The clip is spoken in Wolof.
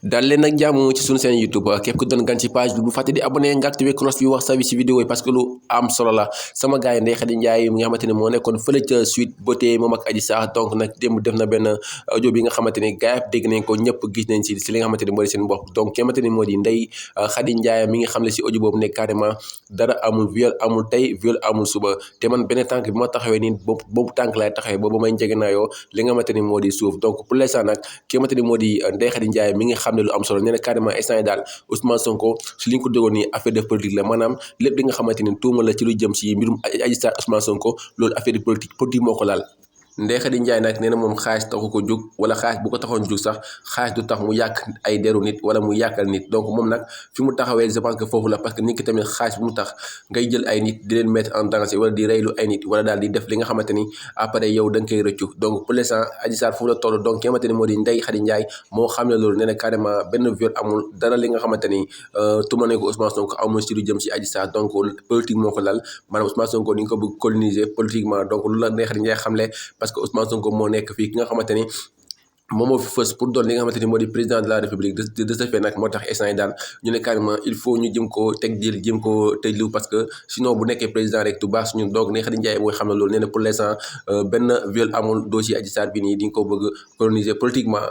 dal leen nag jàmm ci sunu seen YouTube képp ku doon gan ci page bi bu fàtte di abonné nga activé cloche bi wax sa ci vidéo yi parce que lu am solo la sama gars yi Ndeye Khady Ndiaye mi nga xamante ne moo nekkoon fële ca Sweet Beauté moom ak Adji Sarr donc nag démb def na benn audio bi nga xamante ne gars yi dégg nañ ko ñëpp gis nañ si li nga xamante ne moo di seen bopp donc ki nga xamante ne moo di Ndeye Khady Ndiaye mi nga xam ne si audio boobu ne carrément dara amul viol amul tey viol amul suba te man benn tànk bi ma taxawee nii boobu tànk laay taxawee boobu may njege naayoo li nga xamante ne moo di suuf donc pour l'instant nag ki nga xamante ne moo di Ndeye Khady Ndiaye mi nga xam ne lu am solo nee na carrément instant yi daal Ousmane Sonko si li ñu ko dégoon nii affaire de politique la maanaam lépp li nga xamante ni tuuma la ci lu jëm si mbirum Adji Sarr Ousmane Sonko loolu affaire de politique moo ko laal. Ndeye Khady Ndiaye nag nee na moom xaalis taxu ko jóg wala xaalis bu ko taxoon jóg sax xaalis du tax mu yàq ay deru nit wala mu yàqal nit donc moom nag fi mu taxawee je pense que foofu la parce que nit ki tamit xaalis bu mu tax ngay jël ay nit di leen mettre en danger wala di reylu ay nit wala daal di def li nga xamante ni après yow da nga koy rëccu donc pour l'instant Adji Sarr foofu la toll donc ki nga xamante ni moo di Ndeye Khady Ndiaye moo xam ne loolu nee na carrément benn viol amul dara li nga xamante ni tuuma nañ ko Ousmane Sonko amul si lu jëm si Adji Sarr donc politique moo ko lal maanaam Ousmane Sonko ni nga ko bëgg coloniser politiquement donc loolu la Ndeye Khady Ndiaye xamle parce que Ousmane Sonko nekk fii ki nga xamante ni moom moo fi fës pour doon li nga xamante ni moo di président de la république de ce fait nag moo tax instant yi daal ñu ne carrément il faut ñu jëm koo teg jël jëm koo tëjlu parce que sinon bu nekkee président rek du baax suñu doog Ndeye Khady Ndiaye mooy xam ne loolu nee na pour l'instant benn viol amul dossier Adji Sarr bi nii di nga ko bëgg coloniser politiquement.